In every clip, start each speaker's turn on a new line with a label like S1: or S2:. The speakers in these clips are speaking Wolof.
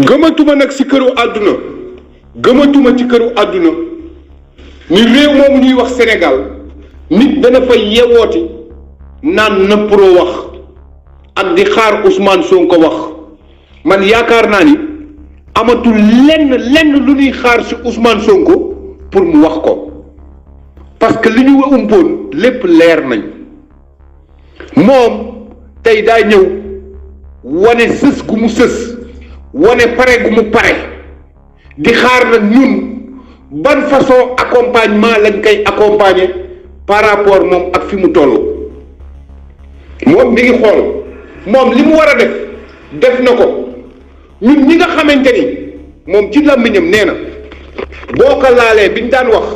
S1: gëmatuma nag si këru àdduna gëmatuma ci këru àdduna ni réew moomu ñuy wax Sénégal nit dana fa yewooti naan na pro wax ak di xaar Ousmane Sonko wax man yaakaar naa ni amatul lenn lu ñuy xaar ci Ousmane Sonko pour mu wax ko parce que li ñu umpoon lépp leer nañ moom tey daa ñëw wane sës gu mu sës wane pare gu mu pare di xaar nag ñun ban façon accompagnement lañ koy accompagner par rapport moom ak fi mu toll moom mi ngi xool moom li mu war a def na ko ñun ñi nga xamante ni moom ci làmmiñam nee na boo ko laalee biñ daan wax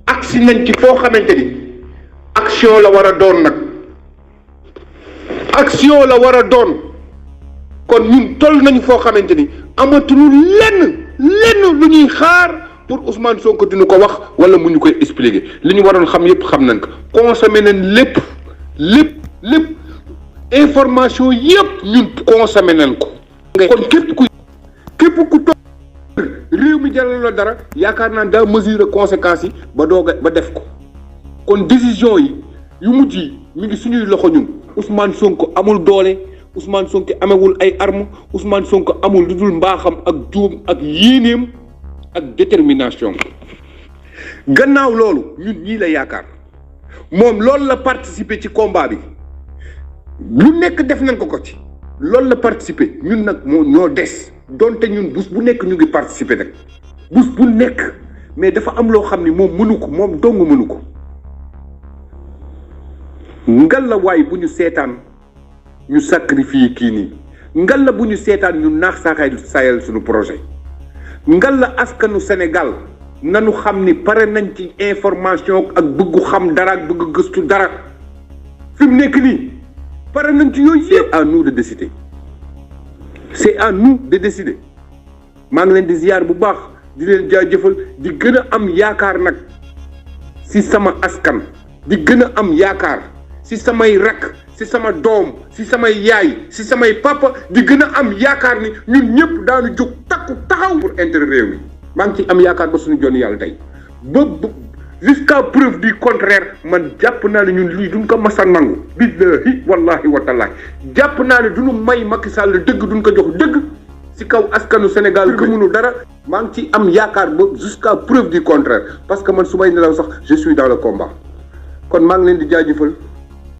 S1: agsi nañ ci foo xamante ni action la war a doon nag action la war a doon kon ñun toll nañu foo xamante ni amatul lenn lu ñuy xaar pour Ousmane Sonko dina ko wax wala mu ñu koy expliquer li ñu waroon xam yépp xam nañ ko consommé nañ lépp information yépp ñun consommé nañ ko. kon képp ku toog réew mi jaral la dara yaakaar naa daa mesurer conséquences yi ba def ko kon décision yi yu mujj yi mi ngi suñuy loxo ñun Ousmane Sonko amul doole Ousmane Sonko amewul ay armes Ousmane Sonko amul lu dul mbaaxam ak juum ak yéeneem ak détermination gannaaw loolu ñun ñii la yaakaar moom loolu la participer ci combat bi lu nekk def nañ ko ci loolu la participer ñun nag moo ñoo des donte ñun bés bu nekk ñu ngi participer nag bés bu nekk mais dafa am loo xam ni moom mënu ko moom dong mënu ko ngal la waay bu ñu seetaan ñu sacrifier kii nii ngal la bu ñu seetaan ñu naax saayal suñu projet ngal la askanu Sénégal nanu xam ni pare nañ ci information ak bëggu xam dara ak bëgg gëstu dara fi mu nekk nii pare nañ ci yooyu yëpp. C'est à nous de décider c'est à nous de décider maa ngi leen di ziar bu baax di leen jaajëfal di gën a am yaakaar nag si sama askan di gën a am yaakaar si samay rakk si sama doom si samay yaay si samay papa di gën a am yaakaar ni ñun ñëpp daanu jóg takku taxaw pour intérêt réew mi maa ngi ci am yaakaar ba suñu jonn yàlla tey ba jusqu'à preuve du contraire man jàpp naa ne ñun lii duñ ko masa nangu billahi wallahi wa taala jàpp naa ne duñu may Macky Sall dëgg duñ ko jox dëgg si kaw askanu Sénégal gëmunu dara maa ngi ci am yaakaar ba jusqu'à preuve du contraire parce que man su may nelaw sax je suis dans le combat kon maa ngi leen di jaajëfal